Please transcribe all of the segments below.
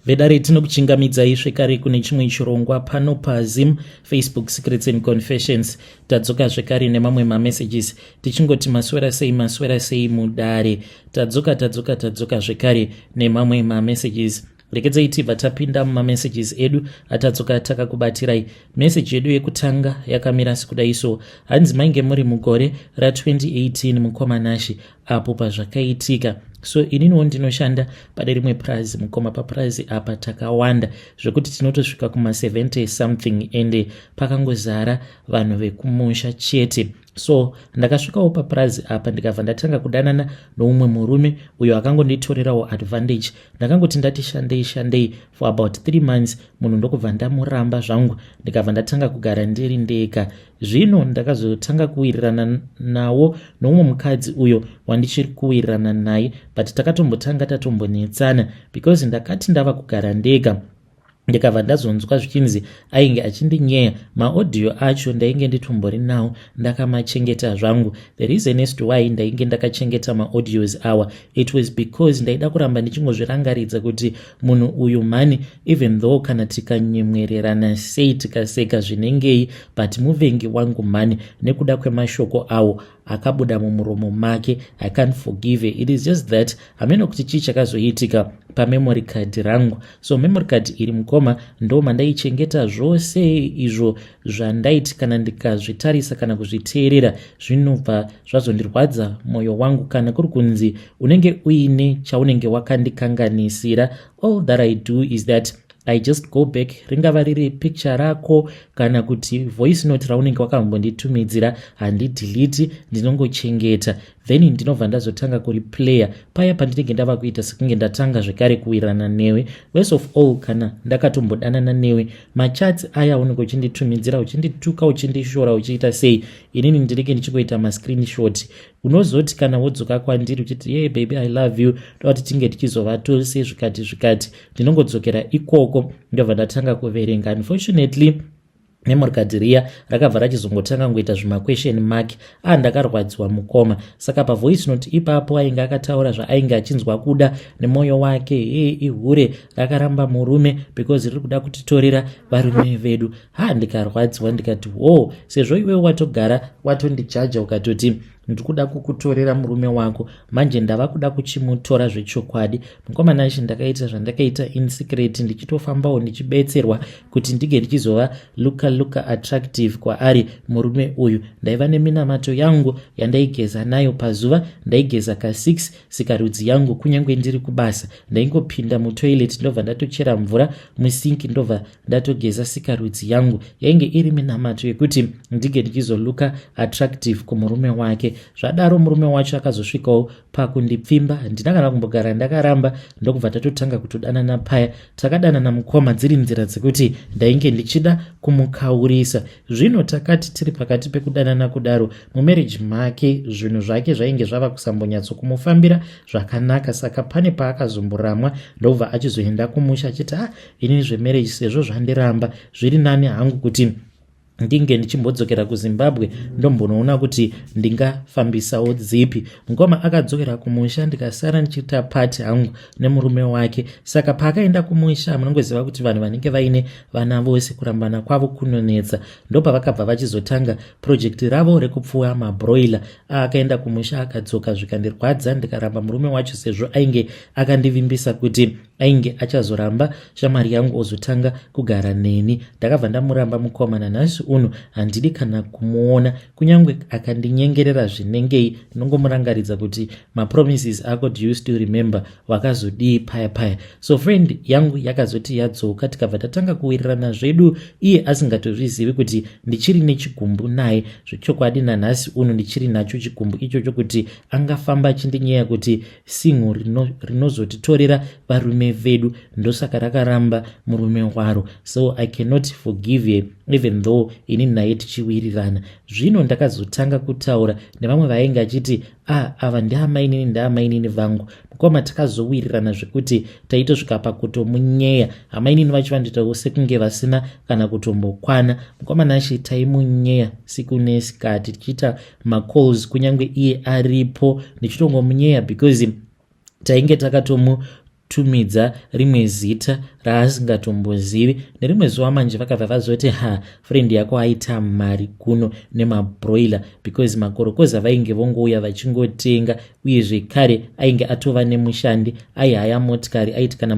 Vedare, tinokuchingamidzai zvekare kune chimwe chirongwa pano paZim Facebook Secrets and Confessions. Tadzoka zvekare nemamwe mamessages, tichingoti maswera sei, maswera sei mudare. Tadzoka, tadzoka, tadzoka zvekare nemamwe mamessages. Rekedzai tibva tapinda mumamessages edu atadzoka takakubatirai. Meseji yedu yekutanga yakamira sekudai so. Hanzi mainge muri mugore ra2018, mukoma Nashi, apo pazvakaitika. So ininiwo ndinoshanda pane rimwe purazi, mukoma. Papurazi apa takawanda zvekuti tinotosvika kuma70 something, ende pakangozara vanhu vekumusha chete. So ndakasvikawo papurazi apa, ndikabva ndatanga kudanana noumwe murume uyo akangonditorerawo advantage. Ndakangoti ndati shandei shandei for about 3 months, munhu ndokubva ndamuramba zvangu, ndikabva ndatanga kugara ndiri ndega. Zvino ndakazotanga kuwirirana nawo noumwe mukadzi uyo wandichiri kuwirirana naye, but takatombotanga tatombonetsana because ndakati ndava kugara ndega, ndikabva ndazonzwa zvichinzi ainge achindinyeya. Maaudio acho ndainge nditombori nawo, ndakamachengeta zvangu. The reason as to why ndainge ndakachengeta maaudios awa, it was because ndaida kuramba ndichingozvirangaridza kuti munhu uyu mhani, even though kana tikanyemwererana sei, tikaseka zvinengei, but muvengi wangu mhani, nekuda kwemashoko awo akabuda mumuromo make. I can't forgive. It is just that hameno kuti chii chakazoitika pamemory card rangu. So memory card iri, mukoma, ndo mandaichengeta zvose izvo zvandaiti kana ndikazvitarisa kana kuzviteerera, zvinobva zvazondirwadza mwoyo wangu. Kana kuri kunzi unenge uine chaunenge wakandikanganisira, all that I do is that I just go back, ringava riri picture rako kana kuti voice note raunenge wakambonditumidzira, handidelete, ndinongochengeta, then ndinobva ndazotanga kureplaya paya pandinenge ndava kuita sekunge ndatanga zvekare kuwirirana newe. Worst of all, kana ndakatombodanana newe, machats aya unenge uchinditumidzira, uchindituka, uchindishora, uchiita sei, inini ndinenge ndichingoita mascreenshot. Unozoti kana wodzoka kwandiri uchiti, "Ye baby, I love you, toda kuti tinge tichizova tose," zvikati zvikati, ndinongodzokera ikoko, ndobva ndatanga kuverenga. Unfortunately, memory card riya rakabva rachizongotanga ngoita zvimaquestion mark. A, ndakarwadziwa, mukoma. Saka pavoice note ipapo ainge akataura zvaainge achinzwa kuda nemwoyo wake. "He, ihure rakaramba murume because riri kuda kutitorera varume vedu." Ha, ndikarwadziwa, ndikati, "Wo, sezvo iwewe watogara watondijaja, ukatoti ndiri kuda kukutorera murume wako, manje ndava kuda kuchimutora zvechokwadi." Mukomana ichi, ndakaita zvandakaita in secret, ndichitofambawo ndichibetserwa kuti ndinge ndichizova looka attractive kwaari murume uyu. Ndaiva neminamato yangu yandaigeza nayo pazuva. Ndaigeza ka6 sikarudzi yangu, kunyange ndiri kubasa. Ndaingopinda mutoilet, ndobva ndatochera mvura musinki, ndobva ndatogeza sikarudzi yangu. Yainge iri minamato yekuti ndinge ndichizolooka attractive kumurume wake. Zvadaro, murume wacho akazosvikawo pakundipfimba. Handina kana kumbogara ndakaramba, ndokubva tatotanga kutodanana paya. Takadanana, mukoma, dziri nzira dzekuti ndainge ndichida kumukaurisa. Zvino takati tiri pakati pekudanana kudaro, mumarriage make zvinhu zvake zvainge zvava kusambonyatsokumufambira zvakanaka. Saka pane paakazomboramwa, ndobva achizoenda kumusha achiti, "Ah, inini zvemarriage sezvo zvandiramba, zviri nani hangu kuti ndinge ndichimbodzokera kuZimbabwe, ndombonoona kuti ndingafambisawo dzipi." Mukoma akadzokera kumusha, ndikasara ndichiita party hangu nemurume wake. Saka paakaenda kumusha, munongoziva kuti vanhu vanenge vaine vana vose, kurambana kwavo kunonetsa. Ndopavakabva vachizotanga project ravo rekupfuwa mabroiler. Akaenda kumusha, akadzoka, zvikandirwadza, ndikaramba murume wacho sezvo ainge akandivimbisa kuti ainge achazoramba shamwari yangu, ozotanga kugara neni. Ndakabva ndamuramba, mukoma. Nanhasi uno handidi kana kumuona. Kunyange akandinyengerera zvinengei, ndinongomurangaridza kuti, "Mapromises ako, do you still remember? Wakazodii paya paya?" So friend yangu yakazoti yadzoka, tikabva tatanga kuwirirana zvedu, iye asingatozvizivi kuti ndichiri nechigumbu naye. Zvechokwadi, nanhasi uno ndichiri nacho chigumbu ichocho, kuti angafamba achindinyeya kuti sinhu rinozotitorera varume vedu, ndosaka rakaramba murume waro. So I cannot forgive her, even though ini naye tichiwirirana. Zvino ndakazotanga kutaura nevamwe vainge achiti, "A, ava ndeamainini, ndeamainini vangu." Mukoma, takazowirirana zvekuti taitosvika pakutomunyeya. Amainini vacho vandoitawo sekunge vasina kana kutombokwana. Mukoma Nashe, taimunyeya siku nesikati, tichiita macalls kunyange iye aripo, ndichitongomunyeya because tainge takatomu Tumidza rimwe zita raasingatombozivi. Nerimwe zuva manje vakabva vazoti, "Ha, friend yako aita mari kuno nemabroiler," because makorokoza vainge vongouya vachingotenga. Uye zvekare ainge atova nemushandi aihaya motikari, aiti kana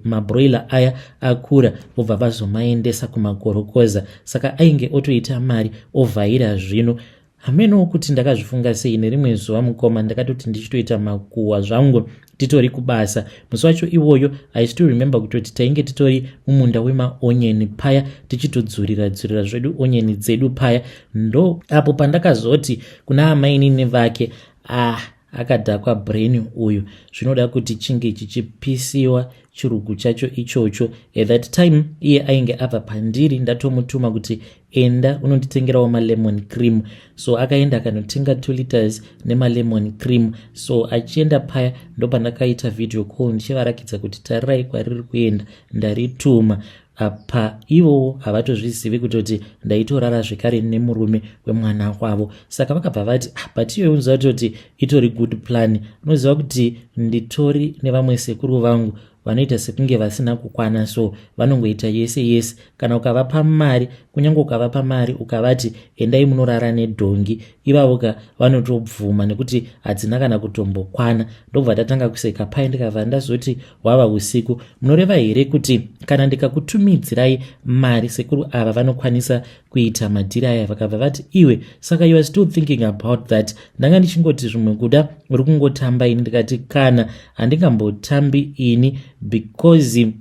mabroiler aya akura vobva vazomaendesa kumakorokoza. Saka ainge otoita mari, ovhaira zvino. Hamenowo kuti ndakazvifunga sei. Nerimwe zuva mukoma, ndakatoti ndichitoita makuhwa zvangu, titori kubasa musi wacho iwoyo, I still remember kutoti tainge titori mumunda wemaonyeni paya, tichitodzurira dzurira zvedu onyeni dzedu paya. Ndo apo pandakazoti kuna amainini vake, "Ah, akadhakwa brain uyu, zvinoda kuti chinge chichipisiwa chirugu chacho ichocho." At that time iye ainge abva pandiri, ndatomutuma kuti, "Enda unonditengerawo malemon cream." So akaenda akanotenga 2 liters nemalemon cream. So achienda paya, ndopandakaita video call ndichivarakidza kuti, "Tarirai kwariri kuenda, ndarituma." Apa ivowo havatozvizivi kutoti ndaitorara zvekare nemurume wemwana wavo. Saka vakabva vati, "Ah, but iyoyo unoziva kutoti itori good plan. Unoziva kuti nditori nevamwe sekuru vangu vanoita sekunge vasina kukwana, so vanongoita yese yese. Kana ukavapa mari, kunyange ukavapa mari ukavati endai munorara nedhongi, ivavo ka vanotobvuma nekuti hadzina kana kutombokwana." Ndobva tatanga kuseka pai. Ndikabva ndazoti, "Hwava usiku, munoreva here kuti kana ndikakutumidzirai mari, sekuru ava vanokwanisa kuita madhiri aya?" Vakabva vati, "Iwe, saka you are still thinking about that? Ndanga ndichingoti zvimwe kuda uri kungotamba ini." Ndikati, "Kana, handingambotambi ini, because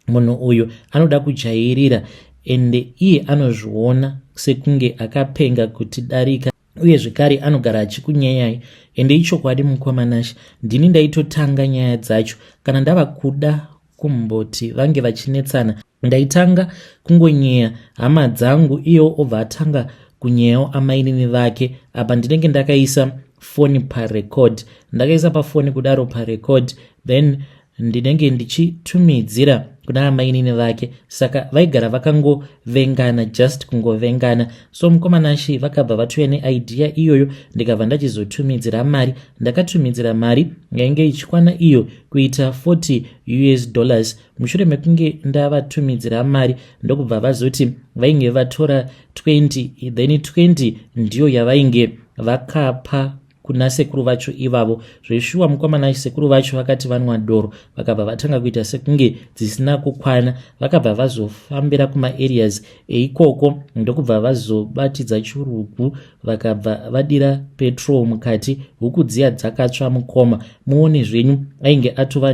munhu uyu anoda kujairira, ende iye anozviona sekunge akapenga kuti darika, uye zvekare anogara achikunyayai." Ende ichokwadi mukwamanashe, ndini ndaitotanga nyaya dzacho. Kana ndava kuda kumboti vange vachinetsana, ndaitanga kungonyeya hama dzangu, iye obva atanga kunyeyawo amainini vake. Apa ndinenge ndakaisa foni parecord, ndakaisa pafoni kudaro parecord, then ndinenge ndichitumidzira kuna amainini vake. Saka vaigara vakangovengana, just kungovengana. So mukomanashi, vakabva vatouya neidea iyoyo, ndikabva ndachizotumidzira mari. Ndakatumidzira mari yainge ichikwana iyo kuita 40 US dollars. Mushure mekunge ndavatumidzira mari, ndokubva vazoti vainge vatora 20, then 20 ndiyo yavainge vakapa kuna sekuru vacho ivavo. Zveshuwa mukomana, sekuru vacho vakati vanwa doro, vakabva vatanga kuita sekunge dzisina kukwana. Vakabva vazofambira kumaareas eikoko, ndokubva vazobatidza chirugu, vakabva vadira petrol mukati. Huku dziya dzakatsva mukoma. Muone zvenyu, ainge atova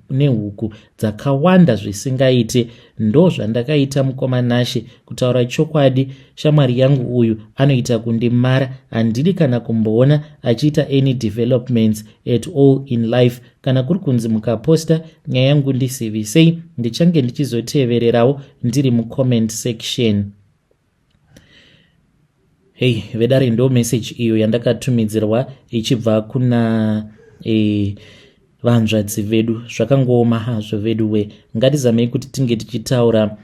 nehuku dzakawanda zvisingaite. Ndo zvandakaita mukoma Nashe. Kutaura chokwadi, shamwari yangu uyu anoita kundimara. Handidi kana kumboona achiita any developments at all in life. Kana kuri kunzi mukaposta nyaya yangu, ndisivisei, ndichange ndichizotevererawo ndiri mucomment section. Hei vedare, ndo message iyo yandakatumidzirwa ichibva kuna vanzvadzi vedu. Zvakangooma hazvo vedu we. Ngatizamei kuti tinge tichitaura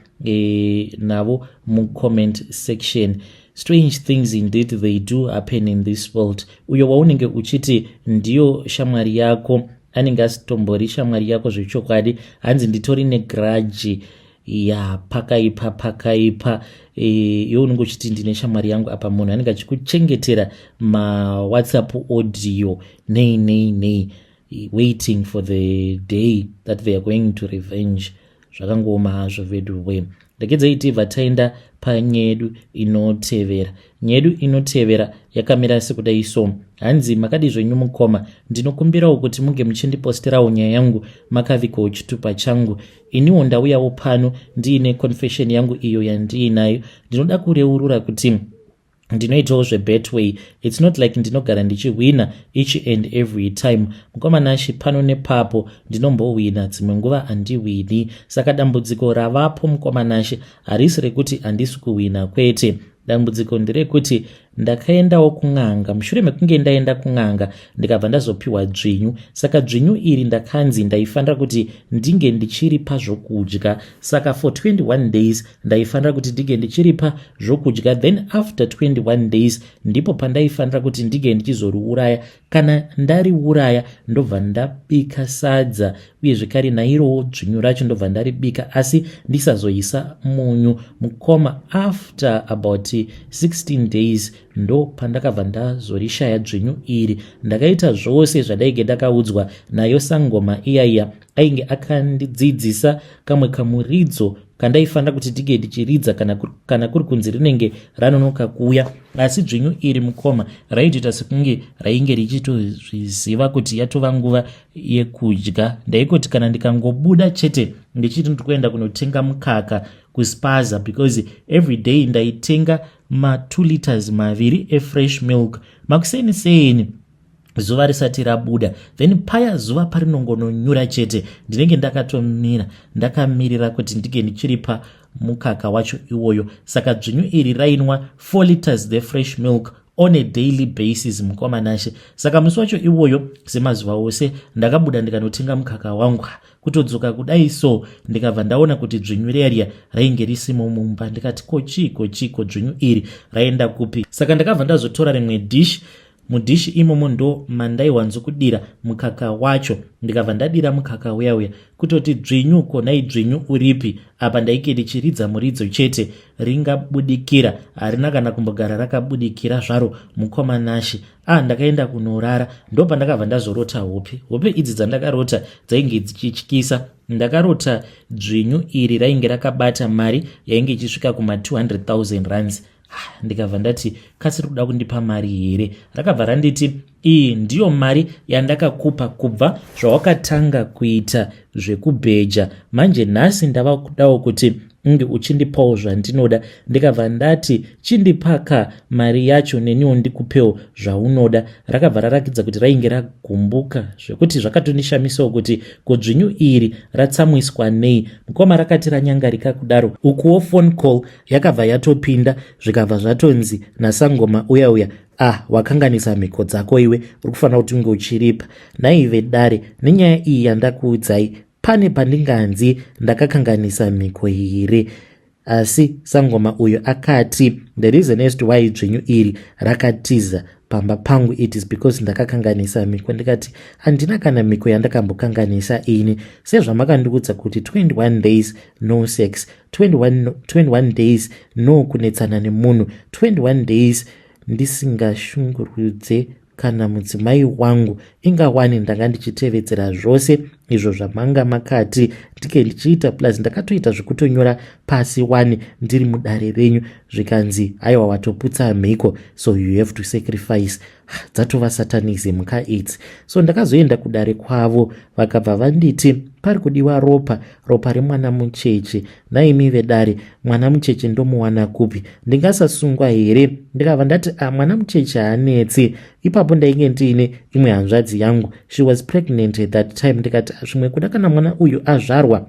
navo mucomment section. Strange things indeed, they do happen in this world. Uyo waunenge uchiti ndiyo shamwari yako anenge asitombori shamwari yako zvechokwadi. Hanzi nditori negrudge ya, pakaipa, pakaipa. Iwe unenge uchiti ndine shamwari yangu, apa munhu anenge achikuchengetera maWhatsApp audio, nei nei nei, waiting for the day that they are going to revenge. Zvakangooma hazvo vedu we. Regedzai tibva taenda panyaya yedu inotevera. Nyaya yedu inotevera yakamira sekudai so. Hanzi, "Makadi zvenyu mukoma? Ndinokumbirawo kuti munge muchindiposterawo nyaya yangu makavikawo chitupa changu. Iniwo ndauyawo pano ndiine confession yangu iyo yandiinayo. Ndinoda kureurura kuti ndinoitawo zveBetway. It's not like ndinogara ndichihwina each and every time mukomanashi. Pano nepapo ndinombohwina, dzimwe nguva handihwini. Saka dambudziko ravapo mukomanashi harisi rekuti handisi kuhwina, kwete. Dambudziko nderekuti Ndakaendawo kun'anga. Mushure mekunge ndaenda kun'anga, ndikabva ndazopiwa dzvinyu. Saka dzvinyu iri ndakanzi ndaifanira kuti ndinge ndichiripa zvokudya. Saka for 21 days ndaifanira kuti ndinge ndichiripa zvokudya, then after 21 days ndipo pandaifanira kuti ndinge ndichizoriuraya. Kana ndariuraya, ndobva ndabika sadza, uye zvekare nairowo dzvinyu racho ndobva ndaribika, asi ndisazoisa munyu. Mukoma, after about 16 days ndo pandakabva ndazorishaya dzvinyu iri. Ndakaita zvose zvandainge ndakaudzwa nayo sangoma iyaiya. Ainge akandidzidzisa kamwe kamuridzo kandaifanira kuti ndinge ndichiridza kana kuri kunzi rinenge ranonoka kuuya. Asi dzvinyu iri, mukoma, raitoita sekunge rainge richitozviziva kuti yatova nguva yekudya. Ndaikoti kana ndikangobuda chete ndichiti ndikuenda kunotenga mukaka kuspaza, because every day ndaitenga ma2 liters maviri efresh milk makuseni seni zuva risati rabuda, then paya zuva parinongononyura chete, ndinenge ndakatomira ndakamirira kuti ndinge ndichiripa mukaka wacho iwoyo. Saka dzvinyu iri rainwa 4 liters the fresh milk on a daily basis, mukoma Nashe. Saka musi wacho iwoyo, semazuva ose, ndakabuda ndikanotenga mukaka wangu. Kutodzoka kudai so, ndikabva ndaona kuti dzvinyu riya rainge risimo mumba. Ndikati, "Ko chiko chiko? Dzvinyu iri raenda kupi?" Saka ndakabva ndazotora rimwe dish. Mudhishi imomo ndo mandaiwanzokudira mukaka wacho. Ndikabva ndadira mukaka uya uya. Kutoti dzvinyu, konai dzvinyu uripi? Apa ndaike ndichiridza muridzo chete, ringabudikira. Harina kana kumbogara rakabudikira zvaro, mukoma Nashe. A, ndakaenda kunorara. Ndo pandakabva ndazorota hope. Hope idzi dzandakarota dzainge dzichityisa. Ndakarota dzvinyu iri rainge rakabata mari yainge ichisvika kuma 200 000 rands. Ndikabva ndati, "Kasiri kuda kundipa mari here?" Rakabva randiti, "Iyi ndiyo mari yandakakupa kubva zvawakatanga kuita zvekubheja. Manje nhasi ndava kudawo kuti unge uchindipawo zvandinoda." Ndikabva ndati, "Chindipaka mari yacho, neniwo ndikupewo zvaunoda." Rakabva rarakidza kuti rainge ragumbuka zvekuti zvakatondishamisawo kuti kodzvinyu iri ratsamwiswa nei. Mukoma, rakati ranyangarika kudaro, ukuwo phone call yakabva yatopinda. Zvikabva zvatonzi nasangoma uya uya, "Ah, wakanganisa mhiko dzako iwe, uri kufanira kuti unge uchiripa." Naive dare, nenyaya iyi yandakuudzai, pane pandinganzi ndakakanganisa mhiko here? Asi sangoma uyu akati the reason as to why dzvinyu iri rakatiza pamba pangu, it is because ndakakanganisa mhiko. Ndikati, "Handina kana mhiko yandakambokanganisa ini. Sezvamakandiudza kuti 21 days no sex, 21, 21 days no kunetsana nemunhu, 21 days ndisingashungurudze kana mudzimai wangu. Ingawani ndanga ndichitevedzera zvose izvo zvamanga makati ndike ndichiita, plus ndakatoita zvekutonyora pasi wani ndiri mudare renyu." Zvikanzi, "Aiwa, watoputsa mhiko, so you have to sacrifice." Dzatova satanism ka idzi. So ndakazoenda kudare kwavo, vakabva vanditi pari kudiwa ropa, ropa remwana mucheche. Naimi vedare, mwana mucheche ndomuwana kupi? Ndingasasungwa here? Ndikabva ndati, "A, ah, mwana mucheche haanetsi." Ipapo ndainge ndiine imwe hanzvadzi yangu, she was pregnant at that time. Ndikati, "Zvimwe kuda kana mwana uyu azvarwa,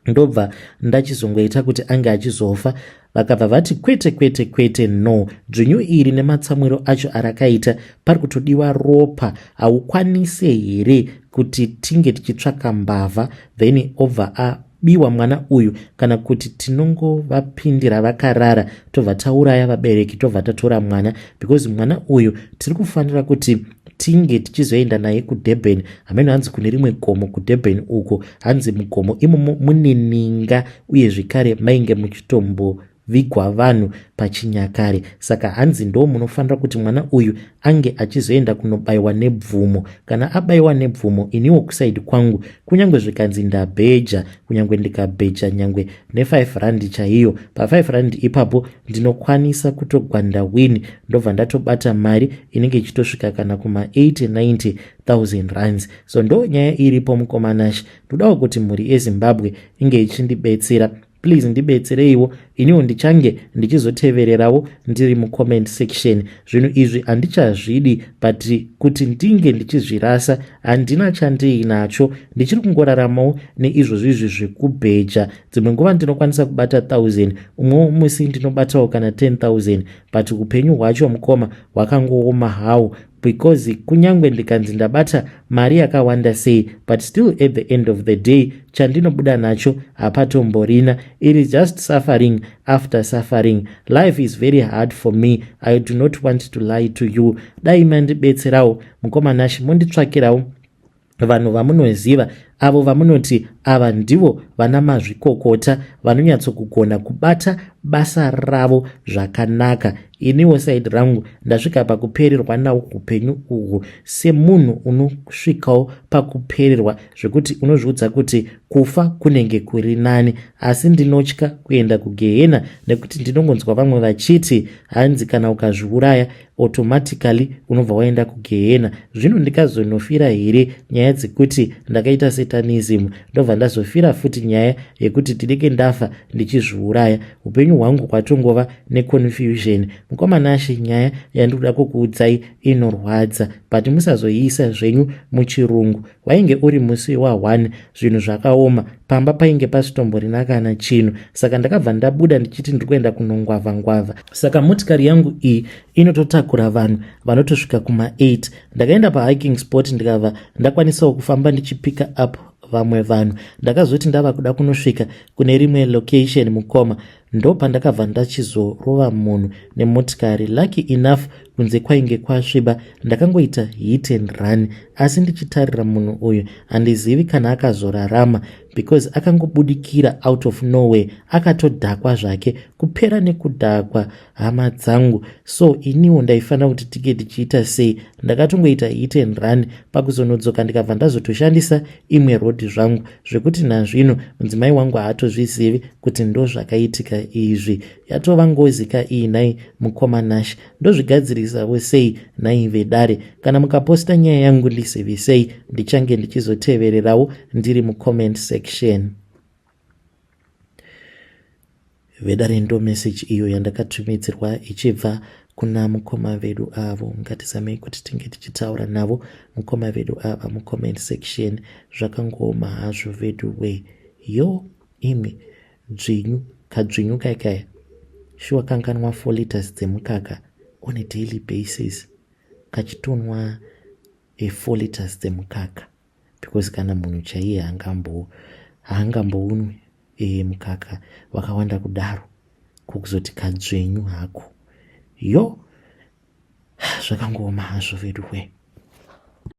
ndobva ndachizongoita kuti ange achizofa." Vakabva vati, "Kwete, kwete, kwete, no. Dzvinyu iri nematsamwiro acho arakaita, pari kutodiwa ropa. Haukwanise here kuti tinge tichitsvaka mbavha, then obva abiwa mwana uyu, kana kuti tinongovapindira vakarara, tobva tauraya vabereki, tobva tatora mwana? Because mwana uyu tiri kufanira kuti tinge tichizoenda naye kuDurban." Hameno hanzi kune rimwe gomo kuDurban uko. Hanzi mugomo imomo mune ninga, uye zvekare mainge muchitombovigwa vanhu pachinyakare. Saka hanzi ndo munofanira kuti mwana uyu ange achizoenda kunobayiwa nebvumo. Kana abayiwa nebvumo, iniwo kuside kwangu, kunyange zvikanzi ndabheja, kunyange ndikabheja nyangwe ne5 rand chaiyo, pa5 rand ipapo ndinokwanisa kutogwanda wini, ndobva ndatobata mari inenge ichitosvika kana kuma80 90 000 rands. So ndo nyaya iripo, mukoma Nashe. Ndodawo kuti mhuri yeZimbabwe inge ichindibetsera. Please ndibetsereiwo, iniwo ndichange ndichizotevererawo ndiri mucomment section. Zvinhu izvi handichazvidi, but kuti ndinge ndichizvirasa handina chandiinacho. Ndichiri kungoraramawo neizvozvo izvi zvekubheja. Dzimwe nguva ndinokwanisa kubata 1000, umwewo musi ndinobatawo kana 10,000, but upenyu hwacho mukoma hwakangooma hawo, because kunyange ndikanzi ndabata mari yakawanda sei, but still at the end of the day chandinobuda nacho hapatomborina. It is just suffering after suffering. Life is very hard for me, I do not want to lie to you. Dai mandibetserawo mukoma Nashi, monditsvakirawo vanhu vamunoziva, avo vamunoti ava ndivo vana mazvikokota vanonyatsokugona kubata basa ravo zvakanaka. Iniwo side rangu ndasvika pakupererwa nawo upenyu uhwu, semunhu unosvikawo pakupererwa zvekuti unozviudza kuti kufa kunenge kuri nani, asi ndinotya kuenda kugehena nekuti ndinongonzwa vamwe vachiti hanzi kana ukazviuraya automatically unobva waenda kugehena. Zvino ndikazonofira here nyaya dzekuti ndakaita satanism, ndobva ndazofira futi nyaya yekuti ndinenge ndafa ndichizviuraya? Upenyu hwangu hwatongova neconfusion. Mukoma Nashe, nyaya yandinoda kukuudzai inorwadza, but musazoiisa zvenyu muchirungu. Wainge uri musi wa1, zvinhu zvakaoma pamba, painge pasitomborina kana chinhu, saka ndakabva ndabuda ndichiti ndiri kuenda kunongwavha ngwavha. Saka motikari yangu iyi inototakura vanhu vanotosvika kuma8. Ndakaenda pahiking spot, ndikabva ndakwanisawo kufamba ndichipika up vamwe vanhu. Ndakazoti ndava kuda kunosvika kune rimwe location, mukoma, ndopandakabva ndachizorova munhu nemotikari. Lucky enough kunze kwainge kwasviba, ndakangoita hit and run, asi ndichitarira munhu uyu handizivi kana akazorarama, because akangobudikira out of nowhere, akatodhakwa zvake, kupera nekudhakwa, hama dzangu. So iniwo ndaifanira kuti tige tichiita sei? Ndakatongoita hit and run. Pakuzonodzoka ndikabva ndazotoshandisa imwe road zvangu, zvekuti nazvino mudzimai wangu haatozvizivi kuti ndo zvakaitika izvi. Yatova ngozi ka iyi nhai mukoma Nash? Ndozvigadzirisawo sei nhai vedare? Kana mukaposta nyaya yangu ndizivisei, ndichange ndichizotevererawo ndiri mucomment section. Vedare, ndo meseji iyo yandakatumidzirwa ichibva kuna mukoma vedu avo. Ngatizamei kuti tinge tichitaura navo mukoma vedu ava mucomment section. Zvakangooma hazvo vedu we. Yo imi, dzvinyu, kadzvinyu kaikaya, shuwa kanganwa 4 liters dzemukaka on a daily basis, kachitonwa 4 liters dzemukaka, because kana munhu chaiye haangambounwi mukaka wakawanda kudaro, kokuzoti kadzvenyu hako. Yo, zvakangooma hazvo vedu we.